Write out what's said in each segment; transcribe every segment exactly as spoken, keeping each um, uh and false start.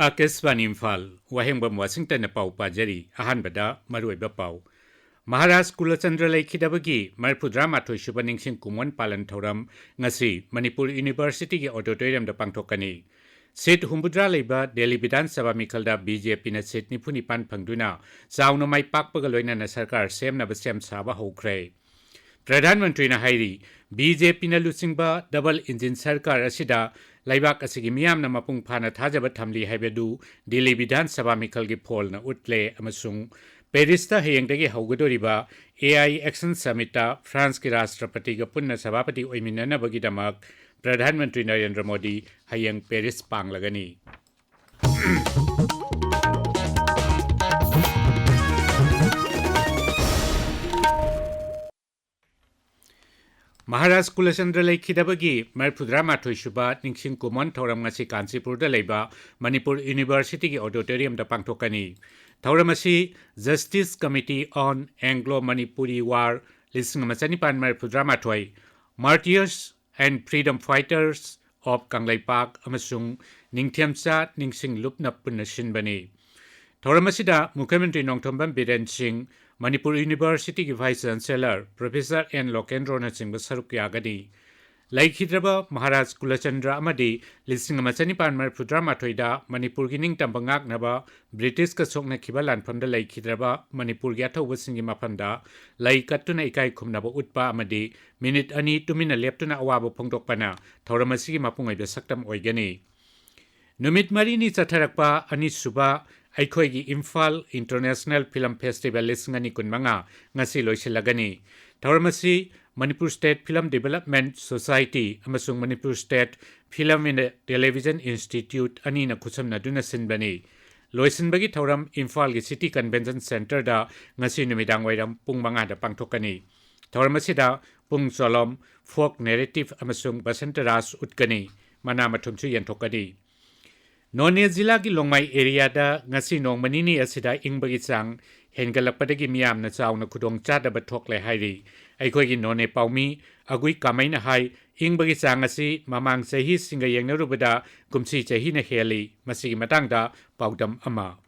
ꯑꯥꯀꯥꯁꯕꯥꯅꯤ ꯏꯝꯐꯥꯜ, ꯋꯥꯍꯦꯡꯕꯝ ꯋꯥꯁꯤꯡꯇꯟꯅ ꯄꯥꯎ ꯄꯥꯖꯔꯤ꯫ ꯑꯍꯥꯟꯕꯗ ꯃꯔꯨꯑꯣꯏꯕ ꯄꯥꯎ꯫ ꯃꯍꯥꯔꯥꯖ ꯀꯨꯂꯆꯟꯗ꯭ꯔ ꯂꯩꯈꯤꯗꯕꯒꯤ ꯃꯔꯤꯐꯨꯇꯔꯥ ꯃꯥꯊꯣꯏ ꯁꯨꯕ ꯅꯤꯡꯁꯤꯡ ꯀꯨꯝꯑꯣꯟ ꯄꯥꯂꯟ ꯊꯧꯔꯝ ꯉꯁꯤ ꯃꯅꯤꯄꯨꯔ ꯌꯨꯅꯤꯚꯔꯁꯤꯇꯤꯒꯤ ꯑꯣꯗꯤꯇꯣꯔꯤꯌꯝꯗ ꯄꯥꯡꯊꯣꯛꯀꯅꯤ꯫ ꯁꯤꯠ ꯍꯨꯝꯐꯨꯇꯔꯥ ꯂꯩꯕ ꯗꯦꯜꯂꯤ ꯕꯤꯙꯥꯟ ꯁꯚꯥ ꯃꯤꯈꯜꯗ ꯕꯤ ꯖꯦ ꯄꯤꯅ ꯁꯤꯠ ꯅꯤꯐꯨ ꯅꯤꯄꯥꯟ ꯐꯪꯗꯨꯅ ꯆꯥꯎꯅ ꯃꯥꯏ ꯄꯥꯛꯄꯒ ꯂꯣꯏꯅꯅ ꯁꯔꯀꯥꯔ ꯁꯦꯝꯅꯕ ꯁꯦꯝ ꯁꯥꯕ ꯍꯧꯈ꯭ꯔꯦ꯫ ꯄ꯭ꯔꯙꯥꯟ ꯃꯟꯇ꯭ꯔꯤꯅ ꯍꯥꯏꯔꯤ, ꯕꯤ ꯖꯦ ꯄꯤꯅ ꯂꯨꯆꯤꯡꯕ ꯗꯕꯜ ꯏꯟꯖꯤꯟ ꯁꯔꯀꯥꯔ ꯑꯁꯤꯗ ꯂꯩꯕꯥꯛ ꯑꯁꯤꯒꯤ ꯃꯤꯌꯥꯝꯅ ꯃꯄꯨꯡ ꯐꯥꯅ ꯊꯥꯖꯕ ꯊꯝꯂꯤ ꯍꯥꯏꯕꯗꯨ ꯗꯤꯜꯂꯤ ꯕꯤꯙꯥꯟ ꯁꯚꯥ ꯃꯤꯈꯜꯒꯤ ꯄꯣꯜꯅ ꯎꯠꯂꯦ ꯑꯃꯁꯨꯡ ꯄꯦꯔꯤꯁꯇ ꯍꯌꯦꯡꯗꯒꯤ ꯍꯧꯒꯗꯧꯔꯤꯕ ꯑꯦ ꯑꯥꯏ ꯑꯦꯛꯁꯟ ꯁꯃꯤꯠꯇ ꯐ꯭ꯔꯥꯟꯁꯀꯤ ꯔꯥꯁꯇ꯭ꯔꯄꯇꯤꯒ ꯄꯨꯟꯅ ꯁꯚꯥꯄꯇꯤ ꯑꯣꯏꯃꯤꯟꯅꯅꯕꯒꯤꯗꯃꯛ ꯄ꯭ꯔꯙꯥꯟ ꯃꯟꯇ꯭ꯔꯤ ꯅꯔꯦꯟꯗ꯭ꯔ ꯃꯣꯗꯤ ꯍꯌꯦꯡ ꯄꯦꯔꯤꯁ ꯄꯥꯡꯂꯒꯅꯤ꯫ ꯃꯍꯥꯔꯥꯖ ꯀꯨꯂꯆꯟꯗ꯭ꯔ ꯂꯩꯈꯤꯗꯕꯒꯤ ꯃꯔꯤꯐꯨꯇꯔꯥ ꯃꯥꯊꯣꯏ ꯁꯨꯕ ꯅꯤꯡꯁꯤꯡ ꯀꯨꯝꯑꯣꯟ ꯊꯧꯔꯝ ꯉꯁꯤ ꯀꯥꯟꯆꯤꯄꯨꯔꯗ ꯂꯩꯕ ꯃꯅꯤꯄꯨꯔ ꯌꯨꯅꯤꯚꯔꯁꯤꯇꯤꯒꯤ ꯑꯣꯗꯤꯇꯣꯔꯤꯌꯝꯗ ꯄꯥꯡꯊꯣꯛꯀꯅꯤ꯫ ꯊꯧꯔꯝ ꯑꯁꯤ Justice Committee on Anglo Manipuri War ꯂꯤꯁꯤꯡ ꯑꯃ ꯆꯅꯤꯄꯥꯟ ꯃꯔꯤꯐꯨꯇꯔꯥ ꯃꯥꯊꯣꯏ, Martyrs and Freedom Fighters of Kangleipak ꯑꯃꯁꯨꯡ ꯅꯤꯡꯊꯦꯝꯆꯥ ꯅꯤꯡꯁꯤꯡ ꯂꯨꯞꯅ ꯄꯨꯟꯅ ꯁꯤꯟꯕꯅꯤ꯫ ꯊꯧꯔꯝ ꯑꯁꯤꯗ ꯃꯨꯈ꯭ꯌ ꯃꯟꯇ꯭ꯔꯤ ꯅꯣꯡꯊꯣꯝꯕꯝ ꯕꯤꯔꯦꯟ ꯁꯤꯡ, ꯃꯅꯤꯄꯨꯔ ꯌꯨꯅꯤꯚꯔꯁꯤꯇꯤꯒꯤ ꯚꯥꯏꯁ ꯆꯥꯟꯁꯦꯂꯔ ꯄ꯭ꯔꯣꯐꯦꯁꯔ ꯑꯦꯟ ꯂꯣꯀꯦꯟꯗ꯭ꯔꯣꯅꯆꯤꯡꯕ ꯁꯔꯨꯛ ꯌꯥꯒꯅꯤ꯫ ꯂꯩꯈꯤꯗ꯭ꯔꯕ ꯃꯍꯥꯔꯥꯖ ꯀꯨꯂꯆꯟꯗ꯭ꯔ ꯑꯃꯗꯤ ꯂꯤꯁꯤꯡ ꯑꯃ ꯆꯅꯤꯄꯥꯟ ꯃꯔꯤꯐꯨꯇꯔꯥ ꯃꯥꯊꯣꯏꯗ ꯃꯅꯤꯄꯨꯔꯒꯤ ꯅꯤꯡꯇꯝꯕ ꯉꯥꯛꯅꯕ ꯕ꯭ꯔꯤꯇꯤꯁꯀ ꯁꯣꯛꯅꯈꯤꯕ ꯂꯥꯟꯐꯝꯗ ꯂꯩꯈꯤꯗ꯭ꯔꯕ ꯃꯅꯤꯄꯨꯔꯒꯤ ꯑꯊꯧꯕꯁꯤꯡꯒꯤ ꯃꯐꯝꯗ ꯂꯩ ꯀꯠꯇꯨꯅ ꯏꯀꯥꯏ ꯈꯨꯝꯅꯕ ꯎꯠꯄ ꯑꯃꯗꯤ ꯃꯤꯅꯤꯠ ꯑꯅꯤ ꯇꯨꯃꯤꯟꯅ ꯂꯦꯞꯇꯨꯅ ꯑꯋꯥꯕ ꯐꯣꯡꯗꯣꯛꯄꯅ ꯊꯧꯔꯝ ꯑꯁꯤꯒꯤ ꯃꯄꯨꯡ ꯑꯣꯏꯕ ꯁꯛꯇꯝ ꯑꯣꯏꯒꯅꯤ꯫ ꯅꯨꯃꯤꯠ ꯃꯔꯤꯅꯤ ꯆꯠꯊꯔꯛꯄ ꯑꯅꯤꯁꯨꯕ ꯑꯩꯈꯣꯏꯒꯤ ꯏꯝꯐꯥꯜ ꯏꯟꯇꯔꯅꯦꯁꯅꯦꯜ ꯐꯤꯂꯝ ꯐꯦꯁꯇꯤꯚꯦꯜ ꯂꯤꯁꯤꯡ ꯑꯅꯤ ꯀꯨꯟꯃꯉꯥ ꯉꯁꯤ ꯂꯣꯏꯁꯤꯜꯂꯒꯅꯤ꯫ ꯊꯧꯔꯝ ꯑꯁꯤ Manipur state film development society ꯑꯃꯁꯨꯡ Manipur state film and television institute ꯑꯅꯤꯅ ꯈꯨꯠꯁꯝꯅꯗꯨꯅ ꯁꯤꯟꯕꯅꯤ꯫ ꯂꯣꯏꯁꯤꯟꯕꯒꯤ ꯊꯧꯔꯝ ꯏꯝꯐꯥꯜꯒꯤ ꯁꯤꯇꯤ ꯀꯟꯚꯦꯟꯁꯟ ꯁꯦꯟꯇꯔꯗ ꯉꯁꯤ ꯅꯨꯃꯤꯗꯥꯡ ꯋꯥꯏꯔꯝ ꯄꯨꯡ ꯃꯉꯥꯗ ꯄꯥꯡꯊꯣꯛꯀꯅꯤ꯫ ꯊꯧꯔꯝ ꯑꯁꯤꯗ ꯄꯨꯡ ꯆꯣꯂꯣꯝ, ꯐꯣꯛ ꯅꯦꯔꯦꯇꯤꯚ ꯑꯃꯁꯨꯡ ꯕꯁꯟꯇ ꯔꯥꯁ ꯎꯠꯀꯅꯤ꯫ ꯃꯅꯥ ꯃꯊꯨꯝꯁꯨ ꯌꯦꯟꯊꯣꯛꯀꯅꯤ꯫ ꯅꯣꯅꯦ ꯖꯤꯂꯥꯒꯤ ꯂꯣꯡꯃꯥꯏ ꯑꯦꯔꯤꯌꯥꯗ ꯉꯁꯤ ꯅꯣꯡꯃ ꯅꯤꯅꯤ ꯑꯁꯤꯗ ꯏꯪꯕꯒꯤ ꯆꯥꯡ ꯍꯦꯟꯒꯠꯂꯛꯄꯗꯒꯤ ꯃꯤꯌꯥꯝꯅ ꯆꯥꯎꯅ ꯈꯨꯗꯣꯡ ꯆꯥꯗꯕ ꯊꯣꯛꯂꯦ ꯍꯥꯏꯔꯤ꯫ ꯑꯩꯈꯣꯏꯒꯤ ꯅꯣꯅꯦ ꯄꯥꯎꯃꯤ ꯑꯒꯨꯏ ꯀꯥꯃꯩꯅ ꯍꯥꯏ, ꯏꯪꯕꯒꯤ ꯆꯥꯡ ꯑꯁꯤ ꯃꯃꯥꯡ ꯆꯍꯤꯁꯤꯡꯒ ꯌꯦꯡꯅꯔꯨꯕꯗ ꯀꯨꯝꯁꯤ ꯆꯍꯤꯅ ꯍꯦꯜꯂꯤ꯫ ꯃꯁꯤꯒꯤ ꯃꯇꯥꯡꯗ ꯄꯥꯎꯗꯝ ꯑꯃ꯫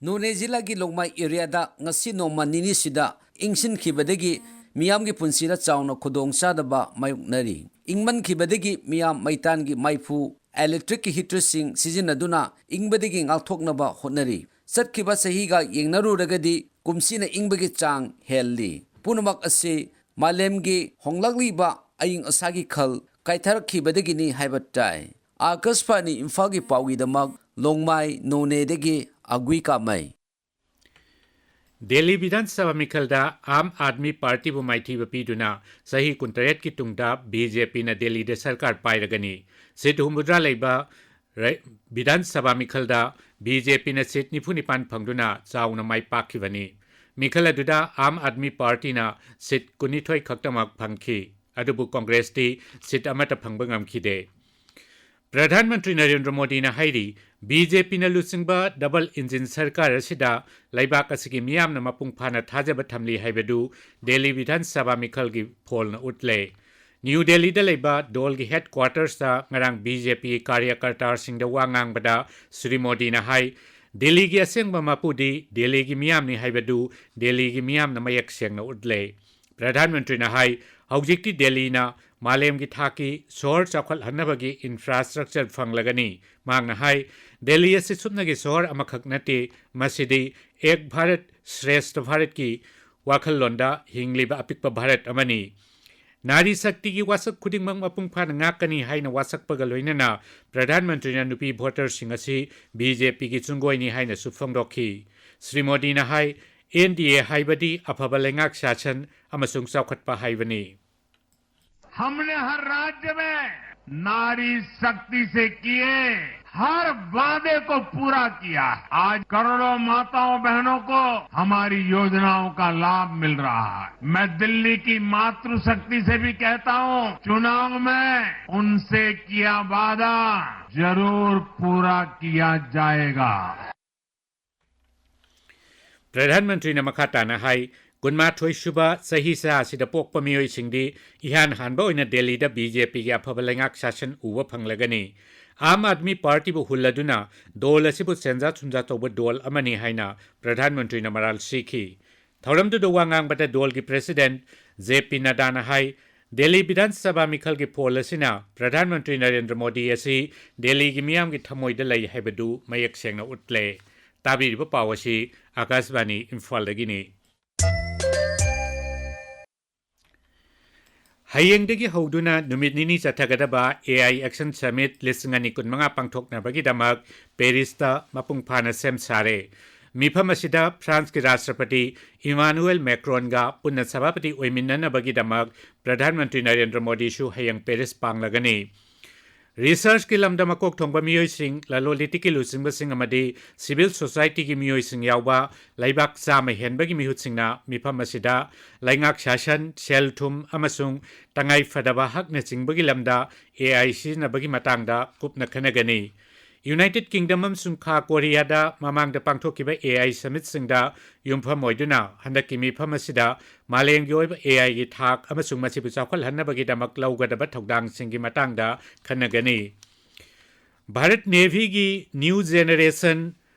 ꯅꯣꯅꯦ ꯖꯤꯂꯥꯒꯤ ꯂꯣꯡꯃꯥꯏ ꯑꯦꯔꯤꯌꯥꯗ ꯉꯁꯤ ꯅꯣꯡꯃ ꯅꯤꯅꯤꯁꯤꯗ ꯏꯪꯁꯤꯟꯈꯤꯕꯗꯒꯤ ꯃꯤꯌꯥꯝꯒꯤ ꯄꯨꯟꯁꯤꯗ ꯆꯥꯎꯅ ꯈꯨꯗꯣꯡꯆꯥꯗꯕ ꯃꯥꯌꯣꯛꯅꯔꯤ꯫ ꯏꯪꯃꯟꯈꯤꯕꯗꯒꯤ ꯃꯤꯌꯥꯝ ꯃꯩꯇꯥꯟꯒꯤ ꯃꯩꯐꯨ, ꯏꯂꯦꯛꯇ꯭ꯔꯤꯛꯀꯤ ꯍꯤꯇꯔꯁꯤꯡ ꯁꯤꯖꯤꯟꯅꯗꯨꯅ ꯏꯪꯕꯗꯒꯤ ꯉꯥꯛꯊꯣꯛꯅꯕ ꯍꯣꯠꯅꯔꯤ꯫ ꯆꯠꯈꯤꯕ ꯆꯍꯤꯒ ꯌꯦꯡꯅꯔꯨꯔꯒꯗꯤ ꯀꯨꯝꯁꯤꯅ ꯏꯪꯕꯒꯤ ꯆꯥꯡ ꯍꯦꯜꯂꯤ꯫ ꯄꯨꯝꯅꯃꯛ ꯑꯁꯤ ꯃꯥꯂꯦꯝꯒꯤ ꯍꯣꯡꯂꯛꯂꯤꯕ ꯑꯏꯪ ꯑꯁꯥꯒꯤ ꯈꯜ ꯀꯥꯏꯊꯔꯛꯈꯤꯕꯗꯒꯤꯅꯤ ꯍꯥꯏꯕ ꯇꯥꯏ꯫ ꯑꯥꯀꯥꯁꯕꯥꯅꯤ ꯏꯝꯐꯥꯜꯒꯤ ꯄꯥꯎꯒꯤꯗꯃꯛ ꯂꯣꯡꯃꯥꯏ ꯅꯣꯅꯦꯗꯒꯤ ꯑꯒꯨꯏ ꯀꯥꯃꯩ꯫ ꯗꯦꯜꯂꯤ ꯕꯤꯙꯥꯟ ꯁꯚꯥ ꯃꯤꯈꯜꯗ ꯑꯥꯝ ꯑꯥꯗꯃꯤ ꯄꯥꯔꯇꯤꯕꯨ ꯃꯥꯏꯊꯤꯕ ꯄꯤꯗꯨꯅ ꯆꯍꯤ ꯀꯨꯟꯇꯔꯦꯠꯀꯤ ꯇꯨꯡꯗ ꯕꯤ ꯖꯦ ꯄꯤꯅ ꯗꯦꯜꯂꯤꯗ ꯁꯔꯀꯥꯔ ꯄꯥꯏꯔꯒꯅꯤ꯫ ꯁꯤꯠ ꯍꯨꯝꯐꯨꯇꯔꯥ ꯂꯩꯕ ꯔ-, ꯕꯤꯙꯥꯟ ꯁꯚꯥ ꯃꯤꯈꯜꯗ ꯕꯤ ꯖꯦ ꯄꯤꯅ ꯁꯤꯠ ꯅꯤꯐꯨ ꯅꯤꯄꯥꯟ ꯐꯪꯗꯨꯅ ꯆꯥꯎꯅ ꯃꯥꯏ ꯄꯥꯛꯈꯤꯕꯅꯤ꯫ ꯃꯤꯈꯜ ꯑꯗꯨꯗ ꯑꯥꯝ ꯑꯥꯗꯃꯤ ꯄꯥꯔꯇꯤꯅ ꯁꯤꯠ ꯀꯨꯟꯅꯤꯊꯣꯏ ꯈꯛꯇꯃꯛ ꯐꯪꯈꯤ꯫ ꯑꯗꯨꯕꯨ ꯀꯣꯡꯒ꯭ꯔꯦꯁꯇꯤ ꯁꯤꯠ ꯑꯃꯠꯇ ꯐꯪꯕ ꯉꯝꯈꯤꯗꯦ꯫ ꯄ꯭ꯔꯙꯥꯟ ꯃꯟꯇ꯭ꯔꯤ ꯅꯔꯦꯟꯗ꯭ꯔ ꯃꯣꯗꯤꯅ ꯍꯥꯏꯔꯤ, ꯕꯤ ꯖꯦ ꯄꯤꯅ ꯂꯨꯆꯤꯡꯕ ꯗꯕꯜ ꯏꯟꯖꯤꯟ ꯁꯔꯀꯥꯔ ꯑꯁꯤꯗ ꯂꯩꯕꯥꯛ ꯑꯁꯤꯒꯤ ꯃꯤꯌꯥꯝꯅ ꯃꯄꯨꯡ ꯐꯥꯅ ꯊꯥꯖꯕ ꯊꯝꯂꯤ ꯍꯥꯏꯕꯗꯨ ꯗꯦꯜꯂꯤ ꯕꯤꯙꯥꯟ ꯁꯚꯥ ꯃꯤꯈꯜꯒꯤ ꯄꯣꯜꯅ ꯎꯠꯂꯦ꯫ ꯅ꯭ꯌꯨ ꯗꯦꯜꯂꯤꯗ ꯂꯩꯕ ꯗꯣꯜꯒꯤ ꯍꯦꯗꯀ꯭ꯋꯥꯇꯔꯁꯇ ꯉꯔꯥꯡ ꯕꯤ ꯖꯦ ꯄꯤꯒꯤ ꯀꯥꯔꯌꯀꯔꯇꯥꯁꯤꯡꯗ ꯋꯥ ꯉꯥꯡꯕꯗ ꯁ꯭ꯔꯤ ꯃꯣꯗꯤꯅ ꯍꯥꯏ, ꯗꯦꯜꯂꯤꯒꯤ ꯑꯁꯦꯡꯕ ꯃꯄꯨꯗꯤ ꯗꯦꯜꯂꯤꯒꯤ ꯃꯤꯌꯥꯝꯅꯤ ꯍꯥꯏꯕꯗꯨ ꯗꯦꯜꯂꯤꯒꯤ ꯃꯤꯌꯥꯝꯅ ꯃꯌꯦꯛ ꯁꯦꯡꯅ ꯎꯠꯂꯦ꯫ ꯄ꯭ꯔꯙꯥꯟ ꯃꯟꯇ꯭ꯔꯤꯅ ꯍꯥꯏ, ꯍꯧꯖꯤꯛꯇꯤ ꯗꯦꯜꯂꯤꯅ ꯃꯥꯂꯦꯝꯒꯤ ꯊꯥꯛꯀꯤ ꯁꯣꯍꯔ ꯆꯥꯎꯈꯠꯍꯟꯅꯕꯒꯤ ꯏꯟꯐ꯭ꯔꯥꯁ꯭ꯇ꯭ꯔꯛꯆꯔ ꯐꯪꯂꯒꯅꯤ꯫ ꯃꯍꯥꯛꯅ ꯍꯥꯏ, ꯗꯦꯜꯂꯤ ꯑꯁꯤ ꯁꯨꯞꯅꯒꯤ ꯁꯣꯍꯔ ꯑꯃꯈꯛ ꯅꯠꯇꯦ, ꯃꯁꯤꯗꯤ ꯑꯦꯛ ꯚꯥꯔꯠ ꯁ꯭ꯔꯦꯁꯊ ꯚꯥꯔꯠꯀꯤ ꯋꯥꯈꯜꯂꯣꯟꯗ ꯍꯤꯡꯂꯤꯕ ꯑꯄꯤꯛꯄ ꯚꯥꯔꯠ ꯑꯃꯅꯤ꯫ ꯅꯥꯔꯤ ꯁꯛꯇꯤꯒꯤ ꯋꯥꯁꯛ ꯈꯨꯗꯤꯡꯃꯛ ꯃꯄꯨꯡ ꯐꯥꯅ ꯉꯥꯛꯀꯅꯤ ꯍꯥꯏꯅ ꯋꯥꯁꯛꯄꯒ ꯂꯣꯏꯅꯅ ꯄ꯭ꯔꯙꯥꯟ ꯃꯟꯇ꯭ꯔꯤꯅ ꯅꯨꯄꯤ ꯚꯣꯇꯔꯁꯤꯡ ꯑꯁꯤ ꯕꯤ ꯖꯦ ꯄꯤꯒꯤ ꯆꯨꯡꯒꯣꯏꯅꯤ ꯍꯥꯏꯅꯁꯨ ꯐꯣꯡꯗꯣꯛꯈꯤ꯫ ꯁ꯭ꯔꯤ ꯃꯣꯗꯤꯅ ꯍꯥꯏ, ꯑꯦꯟ ꯗꯤ ꯑꯦ ꯍꯥꯏꯕꯗꯤ ꯑꯐꯕ ꯂꯩꯉꯥꯛ ꯁꯥꯁꯟ ꯑꯃꯁꯨꯡ ꯆꯥꯎꯈꯠꯄ ꯍꯥꯏꯕꯅꯤ꯫ हमने हर राज्य में नारी शक्ति से किए हर वादे को पूरा किया है। आज करोड़ों माताओं बहनों को हमारी योजनाओं का लाभ मिल रहा है। मैं दिल्ली की मातृशक्ति से भी कहता हूं, चुनाव में उनसे किया वादा जरूर पूरा किया जाएगा। ꯄ꯭ꯔꯙꯥꯟ ꯃꯟꯇ꯭ꯔꯤꯅ ꯃꯈꯥ ꯇꯥꯅ ꯍꯥꯏ, ꯀꯨꯟꯃꯥꯊꯣꯏ ꯁꯨꯕ ꯆꯍꯤꯆꯥ ꯑꯁꯤꯗ ꯄꯣꯛꯄ ꯃꯤꯑꯣꯏꯁꯤꯡꯗꯤ ꯏꯍꯥꯟ ꯍꯥꯟꯕ ꯑꯣꯏꯅ ꯗꯦꯜꯂꯤꯗ ꯕꯤ ꯖꯦ ꯄꯤꯒꯤ ꯑꯐꯕ ꯂꯩꯉꯥꯛ ꯁꯥꯁꯟ ꯎꯕ ꯐꯪꯂꯒꯅꯤ꯫ ꯑꯥꯝ ꯑꯥꯗꯃꯤ ꯄꯥꯔꯇꯤꯕꯨ ꯍꯨꯜꯂꯗꯨꯅ ꯗꯣꯜ ꯑꯁꯤꯕꯨ ꯁꯦꯟꯖꯥ ꯊꯨꯝꯖꯥ ꯇꯧꯕ ꯗꯣꯜ ꯑꯃꯅꯤ ꯍꯥꯏꯅ ꯄ꯭ꯔꯙꯥꯟ ꯃꯟꯇ꯭ꯔꯤꯅ ꯃꯔꯥꯜ ꯁꯤꯈꯤ꯫ ꯊꯧꯔꯝꯗꯨꯗ ꯋꯥ ꯉꯥꯡꯕꯗ ꯗꯣꯜꯒꯤ ꯄ꯭ꯔꯦꯁꯤꯗꯦꯟꯠ ꯖꯦ ꯄꯤ ꯅꯗꯥꯅ ꯍꯥꯏ, ꯗꯦꯜꯂꯤ ꯕꯤꯙꯥꯟ ꯁꯚꯥ ꯃꯤꯈꯜꯒꯤ ꯄꯣꯜ ꯑꯁꯤꯅ ꯄ꯭ꯔꯙꯥꯟ ꯃꯟꯇ꯭ꯔꯤ ꯅꯔꯦꯟꯗ꯭ꯔ ꯃꯣꯗꯤ ꯑꯁꯤ ꯗꯦꯜꯂꯤꯒꯤ ꯃꯤꯌꯥꯝꯒꯤ ꯊꯃꯣꯏꯗ ꯂꯩ ꯍꯥꯏꯕꯗꯨ ꯃꯌꯦꯛ ꯁꯦꯡꯅ ꯎꯠꯂꯦ꯫ ꯇꯥꯕꯤꯔꯤꯕ ꯄꯥꯎ ꯑꯁꯤ ꯑꯀꯥꯁꯕꯥꯅꯤ ꯏꯝꯐꯥꯜꯗꯒꯤꯅꯤ꯫ ꯍꯌꯦꯡꯗꯒꯤ ꯍꯧꯗꯨꯅ ꯅꯨꯃꯤꯠ ꯅꯤꯅꯤ ꯆꯠꯊꯒꯗꯕ ꯑꯦ ꯑꯥꯏ ꯑꯦꯛꯁꯟ ꯁꯃꯤꯠ ꯂꯤꯁꯤꯡ ꯑꯅꯤ ꯀꯨꯟꯃꯉꯥ ꯄꯥꯡꯊꯣꯛꯅꯕꯒꯤꯗꯃꯛ ꯄꯦꯔꯤꯁꯇ ꯃꯄꯨꯡ ꯐꯥꯅ ꯁꯦꯝ ꯁꯥꯔꯦ꯫ ꯃꯤꯐꯝ ꯑꯁꯤꯗ ꯐ꯭ꯔꯥꯟꯁꯀꯤ ꯔꯥꯁꯇ꯭ꯔꯄꯇꯤ ꯏꯃꯥꯅꯨꯑꯦꯜ ꯃꯦꯀ꯭ꯔꯣꯟꯒ ꯄꯨꯟꯅ ꯁꯚꯥꯄꯇꯤ ꯑꯣꯏꯃꯤꯟꯅꯅꯕꯒꯤꯗꯃꯛ ꯄ꯭ꯔꯙꯥꯟ ꯃꯟꯇ꯭ꯔꯤ ꯅꯔꯦꯟꯗ꯭ꯔ ꯃꯣꯗꯤꯁꯨ ꯍꯌꯦꯡ ꯄꯦꯔꯤꯁ ꯄꯥꯡꯂꯒꯅꯤ꯫ ꯔꯤꯁꯔꯆꯀꯤ ꯂꯝꯗ ꯃꯀꯣꯛ ꯊꯣꯡꯕ ꯃꯤꯑꯣꯏꯁꯤꯡ, ꯂꯂꯣꯟ ꯏꯇꯤꯛꯀꯤ ꯂꯨꯆꯤꯡꯕꯁꯤꯡ ꯑꯃꯗꯤ ꯁꯤꯚꯤꯜ ꯁꯣꯁꯥꯏꯇꯤꯒꯤ ꯃꯤꯑꯣꯏꯁꯤꯡ ꯌꯥꯎꯕ ꯂꯩꯕꯥꯛ ꯆꯥꯝꯃ ꯍꯦꯟꯕꯒꯤ ꯃꯤꯍꯨꯠꯁꯤꯡꯅ ꯃꯤꯐꯝ ꯑꯁꯤꯗ ꯂꯩꯉꯥꯛ ꯁꯥꯁꯟ, ꯁꯦꯜ ꯊꯨꯝ ꯑꯃꯁꯨꯡ ꯇꯉꯥꯏ ꯐꯗꯕ ꯍꯛꯅꯆꯤꯡꯕꯒꯤ ꯂꯝꯗ ꯑꯦ ꯑꯥꯏ ꯁꯤꯖꯤꯟꯅꯕꯒꯤ ꯃꯇꯥꯡꯗ ꯀꯨꯞꯅ ꯈꯟꯅꯒꯅꯤ꯫ ꯌꯨꯅꯥꯏꯇꯦꯗ ꯀꯤꯡꯗꯝ ꯑꯃꯁꯨꯡ ꯈꯥ ꯀꯣꯔꯤꯌꯥꯗ ꯃꯃꯥꯡꯗ ꯄꯥꯡꯊꯣꯛꯈꯤꯕ ꯑꯦ ꯑꯥꯏ ꯁꯃꯤꯠꯁꯤꯡꯗ ꯌꯨꯝꯐꯝ ꯑꯣꯏꯗꯨꯅ ꯍꯟꯗꯛꯀꯤ ꯃꯤꯐꯝ ꯑꯁꯤꯗ ꯃꯥꯂꯦꯝꯒꯤ ꯑꯣꯏꯕ ꯑꯦ ꯑꯥꯏꯒꯤ ꯊꯥꯛ ꯑꯃꯁꯨꯡ ꯃꯁꯤꯕꯨ ꯆꯥꯎꯈꯠꯍꯟꯅꯕꯒꯤꯗꯃꯛ ꯂꯧꯒꯗꯕ ꯊꯧꯗꯥꯡꯁꯤꯡꯒꯤ ꯃꯇꯥꯡꯗ ꯈꯟꯅꯒꯅꯤ꯫ Bharat ꯅꯦꯚꯤꯒꯤ New Generation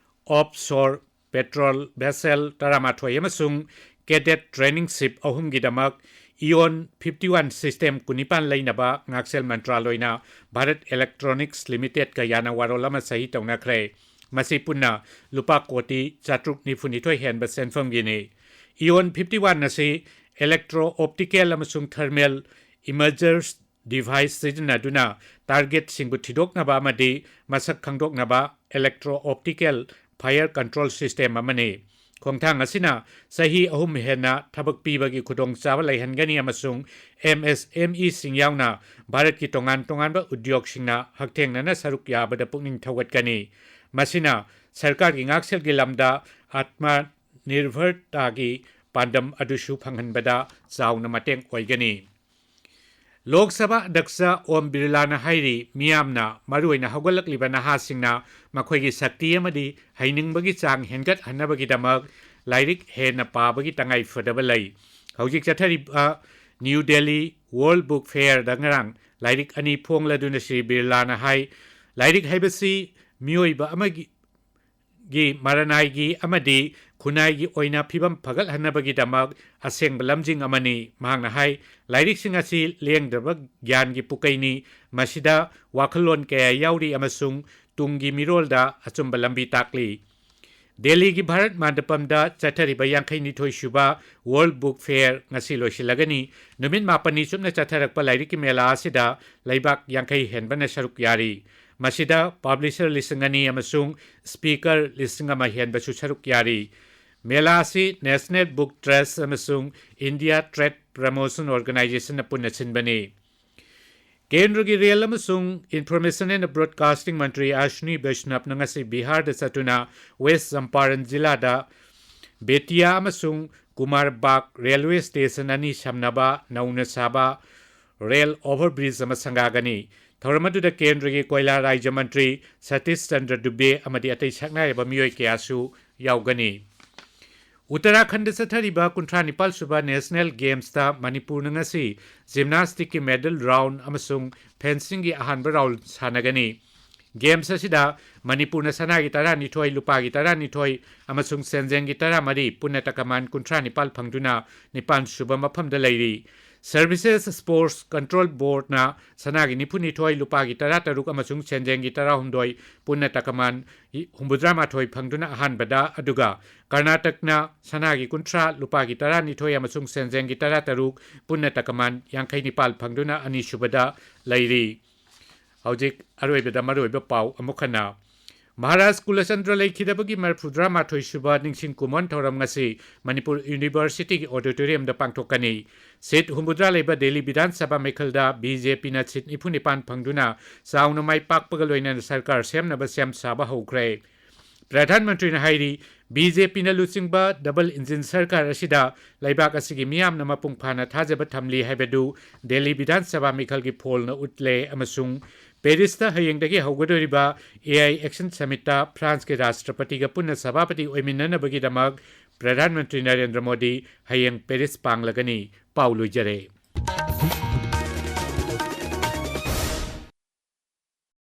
Offshore Patrol Vessel ꯇꯔꯥꯃꯥꯊꯣꯏ ꯑꯃꯁꯨꯡ Cadet Training Ship ꯑꯍꯨꯝꯒꯤꯗꯃꯛ ꯏꯑꯣꯟ ꯐꯤꯐꯇꯤ ꯋꯥꯟ system ꯀꯨꯟꯅꯤꯄꯥꯟ ꯂꯩꯅꯕ ꯉꯥꯛꯁꯦꯜ ꯃꯟꯇ꯭ꯔꯥꯂꯣꯏꯅ ꯚꯥꯔꯠ ꯏꯂꯦꯛꯇ꯭ꯔꯣꯅꯤꯛꯁ ꯂꯤꯃꯤꯇꯦꯗꯀ ꯌꯥꯅ ꯋꯥꯔꯣꯜ ꯑꯃ ꯁꯍꯤ ꯇꯧꯅꯈ꯭ꯔꯦ꯫ ꯃꯁꯤ ꯄꯨꯟꯅ ꯂꯨꯄꯥ ꯀꯣꯇꯤ ꯆꯥꯇ꯭ꯔꯨꯛ ꯅꯤꯐꯨꯅꯤꯊꯣꯏ ꯍꯦꯟꯕ ꯁꯦꯟꯐꯝꯒꯤꯅꯤ꯫ ꯏꯑꯣꯟ ꯐꯤꯐꯇꯤ ꯋꯥꯟ ꯑꯁꯤ electro optical ꯑꯃꯁꯨꯡ thermal imagers device ꯁꯤꯖꯤꯟꯅꯗꯨꯅ targetꯁꯤꯡꯕꯨ ꯊꯤꯗꯣꯛꯅꯕ ꯑꯃꯗꯤ ꯃꯁꯛ ꯈꯪꯗꯣꯛꯅꯕ electro optical fire control system ꯑꯃꯅꯤ꯫ ꯈꯣꯡꯊꯥꯡ ꯑꯁꯤꯅ ꯆꯍꯤ ꯑꯍꯨꯝ ꯍꯦꯟꯅ ꯊꯕꯛ ꯄꯤꯕꯒꯤ ꯈꯨꯗꯣꯡꯆꯥꯕ ꯂꯩꯍꯟꯒꯅꯤ ꯑꯃꯁꯨꯡ ꯑꯦꯝ ꯑꯦꯁ ꯑꯦꯝ ꯏꯁꯤꯡ ꯌꯥꯎꯅ ꯚꯥꯔꯠꯀꯤ ꯇꯣꯉꯥꯟ ꯇꯣꯉꯥꯟꯕ ꯎꯗ꯭ꯌꯣꯒꯁꯤꯡꯅ ꯍꯛꯊꯦꯡꯅꯅ ꯁꯔꯨꯛ ꯌꯥꯕꯗ ꯄꯨꯛꯅꯤꯡ ꯊꯧꯒꯠꯀꯅꯤ꯫ ꯃꯁꯤꯅ ꯁꯔꯀꯥꯔꯒꯤ ꯉꯥꯛꯁꯦꯜꯒꯤ ꯂꯝꯗ ꯑꯥꯠꯃ ꯅꯤꯔꯚꯔꯇꯥꯒꯤ ꯄꯥꯟꯗꯝ ꯑꯗꯨꯁꯨ ꯐꯪꯍꯟꯕꯗ ꯆꯥꯎꯅ ꯃꯇꯦꯡ ꯑꯣꯏꯒꯅꯤ꯫ ꯂꯣꯛ ꯁꯚꯥ ꯑꯗ꯭ꯌꯛꯁ ꯑꯣꯝ ꯕꯤꯔꯂꯥꯅ ꯍꯥꯏꯔꯤ, ꯃꯤꯌꯥꯝꯅ, ꯃꯔꯨꯑꯣꯏꯅ ꯍꯧꯒꯠꯂꯛꯂꯤꯕ ꯅꯍꯥꯁꯤꯡꯅ ꯃꯈꯣꯏꯒꯤ ꯁꯛꯇꯤ ꯑꯃꯗꯤ ꯍꯩꯅꯤꯡꯕꯒꯤ ꯆꯥꯡ ꯍꯦꯟꯒꯠꯍꯟꯅꯕꯒꯤꯗꯃꯛ ꯂꯥꯏꯔꯤꯛ ꯍꯦꯟꯅ ꯄꯥꯕꯒꯤ ꯇꯉꯥꯏ ꯐꯗꯕ ꯂꯩ꯫ ꯍꯧꯖꯤꯛ ꯆꯠꯊꯔꯤꯕ ꯅ꯭ꯌꯨ ꯗꯦꯜꯂꯤ ꯋꯥꯔꯜ ꯕꯨꯛ ꯐꯦꯌꯔꯗ ꯉꯔꯥꯡ ꯂꯥꯏꯔꯤꯛ ꯑꯅꯤ ꯐꯣꯡꯂꯗꯨꯅ ꯁ꯭ꯔꯤ ꯕꯤꯔꯂꯥꯅ ꯍꯥꯏ, ꯂꯥꯏꯔꯤꯛ ꯍꯥꯏꯕꯁꯤ ꯃꯤꯑꯣꯏꯕ ꯑꯃꯒꯤ ꯒꯤ ꯃꯔꯅꯥꯏꯒꯤ ꯑꯃꯗꯤ ꯈꯨꯟꯅꯥꯏꯒꯤ ꯑꯣꯏꯅ ꯐꯤꯕꯝ ꯐꯒꯠꯍꯟꯅꯕꯒꯤꯗꯃꯛ ꯑꯁꯦꯡꯕ ꯂꯝꯖꯤꯡ ꯑꯃꯅꯤ꯫ ꯃꯍꯥꯛꯅ ꯍꯥꯏ, ꯂꯥꯏꯔꯤꯛꯁꯤꯡ ꯑꯁꯤ ꯂꯦꯡꯗ꯭ꯔꯕ ꯒ꯭ꯌꯥꯟꯒꯤ ꯄꯨꯀꯩꯅꯤ, ꯃꯁꯤꯗ ꯋꯥꯈꯜꯂꯣꯟ ꯀꯌꯥ ꯌꯥꯎꯔꯤ ꯑꯃꯁꯨꯡ ꯇꯨꯡꯒꯤ ꯃꯤꯔꯣꯜꯗ ꯑꯆꯨꯝꯕ ꯂꯝꯕꯤ ꯇꯥꯛꯂꯤ꯫ ꯗꯦꯜꯂꯤꯒꯤ ꯚꯥꯔꯠ ꯃꯟꯗꯄꯝꯗ ꯆꯠꯊꯔꯤꯕ ꯌꯥꯡꯈꯩꯅꯤꯊꯣꯏ ꯁꯨꯕ ꯋꯥꯔꯜ ꯕꯨꯛ ꯐꯦꯌꯔ ꯉꯁꯤ ꯂꯣꯏꯁꯤꯜꯂꯒꯅꯤ꯫ ꯅꯨꯃꯤꯠ ꯃꯥꯄꯟꯅꯤ ꯆꯨꯞꯅ ꯆꯠꯊꯔꯛꯄ ꯂꯥꯏꯔꯤꯛꯀꯤ ꯃꯦꯂꯥ ꯑꯁꯤꯗ ꯂꯩꯕꯥꯛ ꯌꯥꯡꯈꯩ ꯍꯦꯟꯕꯅ ꯁꯔꯨꯛ ꯌꯥꯔꯤ꯫ ꯃꯁꯤꯗ ꯄꯕ꯭ꯂꯤꯁꯔ ꯂꯤꯁꯤꯡ ꯑꯅꯤ ꯑꯃꯁꯨꯡ ꯁ꯭ꯄꯤꯀꯔ ꯂꯤꯁꯤꯡ ꯑꯃ ꯍꯦꯟꯕꯁꯨ ꯁꯔꯨꯛ ꯌꯥꯔꯤ꯫ ꯃꯦꯂꯥ ꯑꯁꯤ National Book Trust ꯑꯃꯁꯨꯡ India Trade Promotion Organizationꯅ ꯄꯨꯟꯅ ꯁꯤꯟꯕꯅꯤ꯫ ꯀꯦꯟꯗ꯭ꯔꯒꯤ ꯔꯦꯜ ꯑꯃꯁꯨꯡ ꯏꯟꯐꯣꯔꯃꯦꯁꯟ ꯑꯦꯟ ꯕ꯭ꯔꯣꯗꯀꯥꯁꯇꯤꯡ ꯃꯟꯇ꯭ꯔꯤ ꯑꯁ꯭ꯋꯤꯅꯤ ꯕꯩꯁꯅꯕꯅ ꯉꯁꯤ ꯕꯤꯍꯥꯔꯗ ꯆꯠꯇꯨꯅ ꯋꯦꯁ ꯆꯝꯄꯥꯔꯟ ꯖꯤꯂꯥꯗ ꯕꯦꯇꯤꯌꯥ ꯑꯃꯁꯨꯡ ꯀꯨꯃꯥꯔ ꯕꯥꯒ ꯔꯦꯜꯋꯦ ꯁ꯭ꯇꯦꯁꯟ ꯑꯅꯤ ꯁꯝꯅꯕ ꯅꯧꯅ ꯁꯥꯕ ꯔꯦꯜ ꯑꯣꯚꯔꯕ꯭ꯔꯤꯖ ꯑꯃ ꯁꯪꯒꯥꯒꯅꯤ꯫ ꯊꯧꯔꯝ ꯑꯗꯨꯗ ꯀꯦꯟꯗ꯭ꯔꯒꯤ ꯀꯣꯏꯂꯥ ꯔꯥꯖ꯭ꯌ ꯃꯟꯇ꯭ꯔꯤ ꯁꯇꯤꯁ ꯆꯟꯗ꯭ꯔ ꯗꯨꯕꯦ ꯑꯃꯗꯤ ꯑꯇꯩ ꯁꯛꯅꯥꯏꯔꯕ ꯃꯤꯑꯣꯏ ꯀꯌꯥꯁꯨ ꯌꯥꯎꯒꯅꯤ꯫ ꯎꯠꯇꯔꯥꯈꯟꯗ ꯆꯠꯊꯔꯤꯕ ꯀꯨꯟꯊ꯭ꯔꯥ ꯅꯤꯄꯥꯜ ꯁꯨꯕ ꯅꯦꯁꯅꯦꯜ ꯒꯦꯝꯁꯇ ꯃꯅꯤꯄꯨꯔꯅ ꯉꯁꯤ ꯖꯤꯝꯅꯥꯁꯇꯤꯛꯀꯤ ꯃꯦꯗꯜ ꯔꯥꯎꯟ ꯑꯃꯁꯨꯡ ꯐꯦꯟꯁꯤꯡꯒꯤ ꯑꯍꯥꯟꯕ ꯔꯥꯎꯟ ꯁꯥꯟꯅꯒꯅꯤ꯫ ꯒꯦꯝꯁ ꯑꯁꯤꯗ ꯃꯅꯤꯄꯨꯔꯅ ꯁꯅꯥꯒꯤ ꯇꯔꯥꯅꯤꯊꯣꯏ, ꯂꯨꯄꯥꯒꯤ ꯇꯔꯥꯅꯤꯊꯣꯏ ꯑꯃꯁꯨꯡ ꯁꯦꯟꯖꯦꯡꯒꯤ ꯇꯔꯥꯃꯔꯤ, ꯄꯨꯟꯅ ꯇꯀꯃꯥꯟ ꯀꯨꯟꯊ꯭ꯔꯥ ꯅꯤꯄꯥꯜ ꯐꯪꯗꯨꯅ ꯅꯤꯄꯥꯜ ꯁꯨꯕ ꯃꯐꯝꯗ ꯂꯩꯔꯤ꯫ Services Sports Control Boardꯅ ꯁꯅꯥꯒꯤ ꯅꯤꯐꯨꯅꯤꯊꯣꯏ, ꯂꯨꯄꯥꯒꯤ ꯇꯔꯥꯇꯔꯨꯛ ꯑꯃꯁꯨꯡ ꯁꯦꯟꯖꯦꯡꯒꯤ ꯇꯔꯥꯍꯨꯝꯗꯣꯏ, ꯄꯨꯟꯅ ꯇꯀꯃꯥꯟ ꯍꯨꯝꯐꯨꯇꯔꯥꯃꯥꯊꯣꯏ ꯐꯪꯗꯨꯅ ꯑꯍꯥꯟꯕꯗ, ꯑꯗꯨꯒ ꯀꯔꯅꯥꯇꯛꯅ ꯁꯅꯥꯒꯤ ꯀꯨꯟꯊ꯭ꯔꯥ, ꯂꯨꯄꯥꯒꯤ ꯇꯔꯥꯅꯤꯊꯣꯏ ꯑꯃꯁꯨꯡ ꯁꯦꯟꯖꯦꯡꯒꯤ ꯇꯔꯥꯇꯔꯨꯛ, ꯄꯨꯟꯅ ꯇꯀꯃꯥꯟ ꯌꯥꯡꯈꯩ ꯅꯤꯄꯥꯜ ꯐꯪꯗꯨꯅ ꯑꯅꯤꯁꯨꯕꯗ ꯂꯩꯔꯤ꯫ ꯍꯧꯖꯤꯛ ꯑꯔꯣꯏꯕꯗ ꯃꯔꯨꯑꯣꯏꯕ ꯄꯥꯎ ꯑꯃꯨꯛ ꯍꯟꯅ꯫ ꯃꯍꯥꯔꯥꯖ ꯀꯨꯂꯆꯟꯗ꯭ꯔ ꯂꯩꯈꯤꯗꯕꯒꯤ ꯃꯔꯤꯐꯨꯇꯔꯥꯃꯥꯊꯣꯏ ꯁꯨꯕ ꯅꯤꯡꯁꯤꯡ ꯀꯨꯝꯑꯣꯟ ꯊꯧꯔꯝ ꯉꯁꯤ ꯃꯅꯤꯄꯨꯔ ꯌꯨꯅꯤꯚꯔꯁꯤꯇꯤꯒꯤ ꯑꯣꯗꯤꯇꯣꯔꯤꯌꯝꯗ ꯄꯥꯡꯊꯣꯛꯀꯅꯤ꯫ ꯁꯤꯠ ꯍꯨꯝꯐꯨꯇꯔꯥ ꯂꯩꯕ ꯗꯦꯜꯂꯤ ꯕꯤꯙꯥꯟ ꯁꯚꯥ ꯃꯤꯈꯜꯗ ꯕꯤ ꯖꯦ ꯄꯤꯅ ꯁꯤꯠ ꯅꯤꯐꯨ ꯅꯤꯄꯥꯟ ꯐꯪꯗꯨꯅ ꯆꯥꯎꯅ ꯃꯥꯏ ꯄꯥꯛꯄꯒ ꯂꯣꯏꯅꯅ ꯁꯔꯀꯥꯔ ꯁꯦꯝꯅꯕ ꯁꯦꯝ ꯁꯥꯕ ꯍꯧꯈ꯭ꯔꯦ꯫ ꯄ꯭ꯔꯙꯥꯟ ꯃꯟꯇ꯭ꯔꯤꯅ ꯍꯥꯏꯔꯤ, ꯕꯤ ꯖꯦ ꯄꯤꯅ ꯂꯨꯆꯤꯡꯕ ꯗꯕꯜ ꯏꯟꯖꯤꯟ ꯁꯔꯀꯥꯔ ꯑꯁꯤꯗ ꯂꯩꯕꯥꯛ ꯑꯁꯤꯒꯤ ꯃꯤꯌꯥꯝꯅ ꯃꯄꯨꯡ ꯐꯥꯅ ꯊꯥꯖꯕ ꯊꯝꯂꯤ ꯍꯥꯏꯕꯗꯨ ꯗꯦꯜꯂꯤ ꯕꯤꯙꯥꯟ ꯁꯚꯥ ꯃꯤꯈꯜꯒꯤ ꯐꯣꯜꯅ ꯎꯠꯂꯦ ꯑꯃꯁꯨꯡ ꯄꯦꯔꯤꯁꯇ ꯍꯌꯦꯡꯗꯒꯤ ꯍꯧꯒꯗꯧꯔꯤꯕ ꯑꯦ ꯑꯥꯏ ꯑꯦꯛꯁꯟ ꯁꯃꯤꯠꯇ ꯐ꯭ꯔꯥꯟꯁꯀꯤ ꯔꯥꯁꯇ꯭ꯔꯄꯇꯤꯒ ꯄꯨꯟꯅ ꯁꯚꯥꯄꯇꯤ ꯑꯣꯏꯃꯤꯟꯅꯅꯕꯒꯤꯗꯃꯛ ꯄ꯭ꯔꯙꯥꯟ ꯃꯟꯇ꯭ꯔꯤ ꯅꯔꯦꯟꯗ꯭ꯔ ꯃꯣꯗꯤ ꯍꯌꯦꯡ ꯄꯦꯔꯤꯁ ꯄꯥꯡꯂꯒꯅꯤ꯫ ꯄꯥꯎ ꯂꯣꯏꯖꯔꯦ꯫